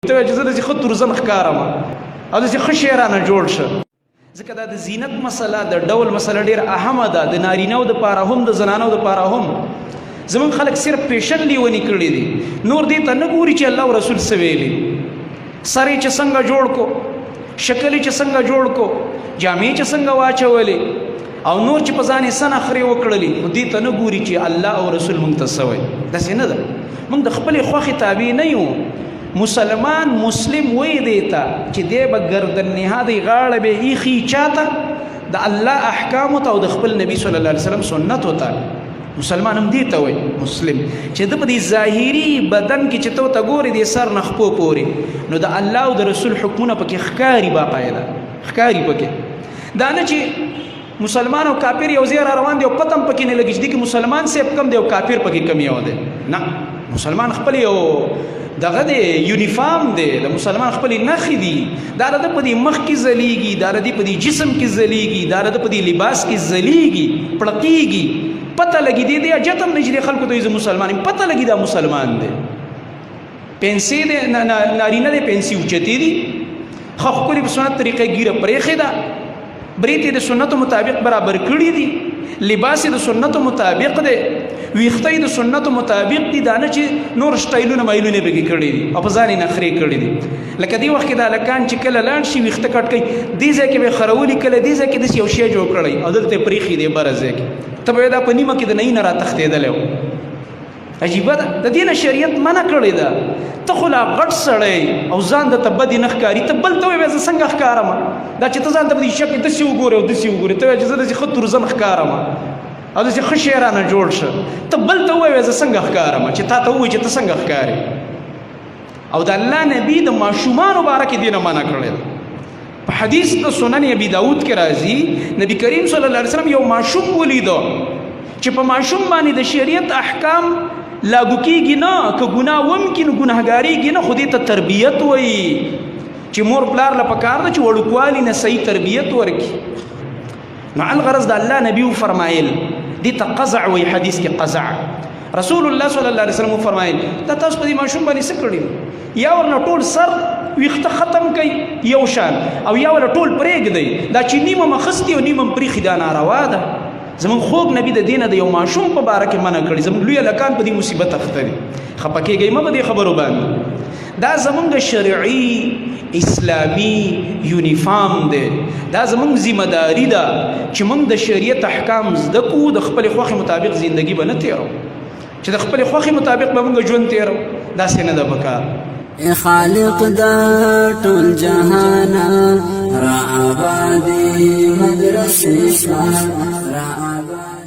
ته وایې چې زه داسې ښه تورزن ښکارم او داسې ښه شی رانه جوړ شه. ځکه دا د زینت مسله، د ډول مسله ډېره اهمه ده، د نارینه دپاره هم، د زنانو دپاره هم. زمونږ خلک صرف پیشن لیوني کړي دي، نور دې ته نه ګوري چې الله او رسول څه ویلي. سر یې چې څنګه جوړ کو، شکل یې چې څنګه جوړ کو، جامې چې څنګه واچولې او نور چې په ځان یې څه نخرې وکړلې، خو دې ته نه ګوري چې الله او رسول مونږ ته څه وایي. داسې نه ده، مونږ د خپلې خوښې تابع نه یو. مسلمان مسلم وای دی ته چې دی به ګردن نهادی، غاړه به ایخي چاته؟ د الله احکام ته او د خپل نبی صلی الله علیه وسلم سنت ته. مسلمان هم دی ته وای مسلم چې د په دې ظاهری بدن کې چې ته ته ګورې د سر نه خپو پوري، نو د الله او د رسول حکمونه پکې ښکاری، باقاعده ښکاری پکې. دا نه چې مسلمان او کافر یو ځای را روان دی او پتم پکې نه لګي چې کې مسلمان صاحب کم دی او کافر پکې کم یو دی. نه، مسلمان خپل یو دغه دی، یونیفارم دی، د مسلمان خپل نخې دي. دا د په دې مخ کې ځلیږي، دا د په دې جسم کې ځلیږي، دا د په دې لباس کې ځلیږي، پړقیږي، پته لګي. دی دی اجتم نه چې خلکو ته مسلمان پته لګي دا مسلمان دی. پنسي دی، نارینه دی، پنسي اوچتې دي، خو ښکلې په سنت طریقې ګیره پرېښې ده، بریتې د سنتو مطابق برابر کړي دي، لباس د سنتو مطابق دی، ویښته د سنتو مطابق دي. دا نه چې نور سټایلونه مایلونه پکې کړي دي او په ځان یې نخرې کړي دي. لکه دې وخت کې د هلکان چې کله لاړ شي ویښته کټ کوي، دې ځای کې به یې خرولي، کله دې ځای کې داسې یو شی جوړ کړی او دلته یې پرېښي دی بره ځای کې، ته به دا په نیمه کې د نۍ نه راتښتېدلی و. عجیبه ده، د دې نه شریعت منع کړې ده. ته خو لا غټ سړی او ځان د ته بدې نه ښکاري، ته بل ته وایې زه څنګه ښکارم؟ دا چې ته ځان ته په دې شکل داسې وګورې او داسې وګورې، ته وایې چې زه داسې ښه تورزن ښکارم او داسې ښه شی رانه جوړ شه، ته بل ته ووایې زه څنګه ښکارم، چې تا ته ووایي چې ته څنګه ښکارې. او د الله نبی د ماشومانو باره کې دې نه منع کړې ده. په حدیث د سنن ابي داود کې راځي، نبی کریم صلی الله علیه وسلم یو ماشوم ولیدو چې په ماشوم باندې د شریعت احکام لاګو کیږي نه، که ګناه وم کې نو ګناهګاریږي نه، خو دې ته تربیت وایي چې مور پلار له پکار ده چې وړوکوالي نه صحیح تربیت ورکړي. نو الغرض د الله نبی فرمایل، دې ته قزع وایي حدیث کې قزع. رسول الله صلی الله علیه وسلم فرمایل، دا تاسو په دې ماشوم باندې څه کړي؟ یا ورنه ټول سر ویښته ختم کړئ یو شان، او یا ور ټول پرېږدئ. دا چې نیمه مخستی او نیمه پریښي دا ناروا ده. زمونږ خوږ نبی د دینه د یو ماشوم په باره کې منع کړي. زمونږ لوی هلکان په دې مصیبت اخته دي، خفه کېږئ مه په دې خبرو باندې. دا زمونږ شرعي اسلامي یونیفارم دی، دا زمونږ ذمہ داری ده چې مونږ د شریعت احکام زده کړو، د خپلې خوښې مطابق زندگی به نه تېرو، چې د خپلې خوښې مطابق به مونږ ژوند تېرو، داسې نه ده پکار. اے خالق د ټول جهان، را آبادی مدرسې را آباد.